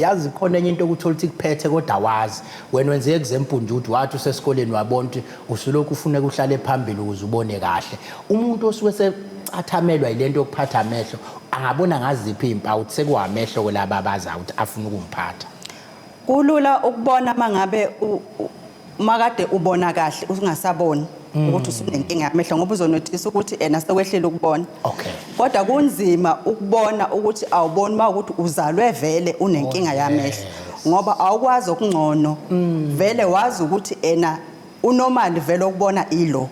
Yazi khona enye into okuthola ukuthi kuphethe kodwa wazi. Wena wenze example nje ukuthi wathi usesikoleni wabona ukuthi usulokhu ufuneka uhlale phambili ukuze ubone kahle. Umuntu osuke secathamelwa yilento yokuphatha amehlo angabona ngaziphi izimpawu ukuthi sekuwamehlo kwelaba abazayo ukuthi afuna ukungiphatha. Kulula ukubona mangabe makade ubona kahle ungasaboni ukuthi usunenkinga yamehlo ngoba uzonothisa ukuthi ena sekwehlile ukubona. Kodwa kunzima ukubona ukuthi awuboni uma ukuthi uzalwe vele unenkinga yamehlo ngoba awukwazi okungcono. Vele wazi ukuthi ena unormal vele ukubona ilo.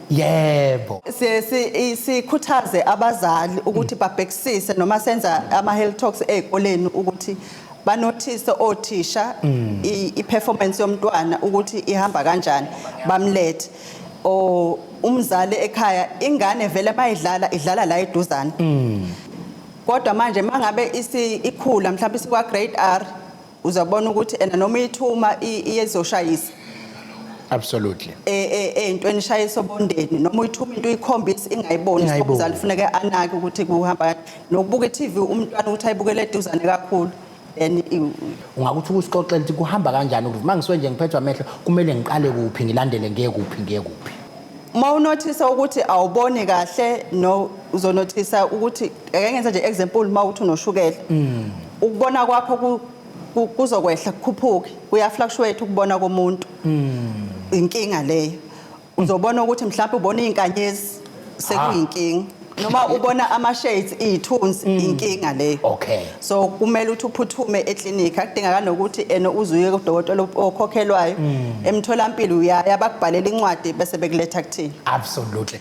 Siye sikhuthaze abazali ukuthi babhekisise noma senza ama health talks ezikoleni ukuthi banothise othisha i-performance yomntwana ukuthi ihamba kanjani, bamlethe. O umzali ekhaya ingane vele mayidlala idlala la eduzane. Kodwa manje mangabe ikhula mhlawumbe isikwa grade R uzabona ukuthi ena noma ithuma iyezoshayisa. Ey'ntweni ishayisa obondeni noma uyithuma into uyikhombisa ingayiboni. Ingayiboni. Umzali kufuneka anake ukuthi kuhamba kanjani. Nokubuka i-TV umntwana ukuthi ayibukele eduzane kakhulu. Then Ungakuthi ukusixoxela ukuthi kuhamba kanjani ukuthi uma ngisuke nje ngiphethwe amehlo kumele ngiqale kuphi ngilandele ngiye kuphi ngiye kuphi. Uma unothisa ukuthi awuboni kahle no uzonothisa ukuthi ake ngenze nje example uma uthi unoshukela. Ukubona kwakho kuzokwehla kukhuphuke, kuya fluctuate ukubona komuntu. Inkinga leyo. Uzobona ukuthi mhlawumbe ubona izinkanyezi sekuyinkinga. Noma ubona ama shades izithunzi inkinga leyo. So kumele ukuthi uphuthume eclinic, akudingakala nokuthi ena uzuye kudokotela okhokhelwayo. Emtholampilo uyaya bakubhalela incwadi bese bekuletha kuthina. Absolutely.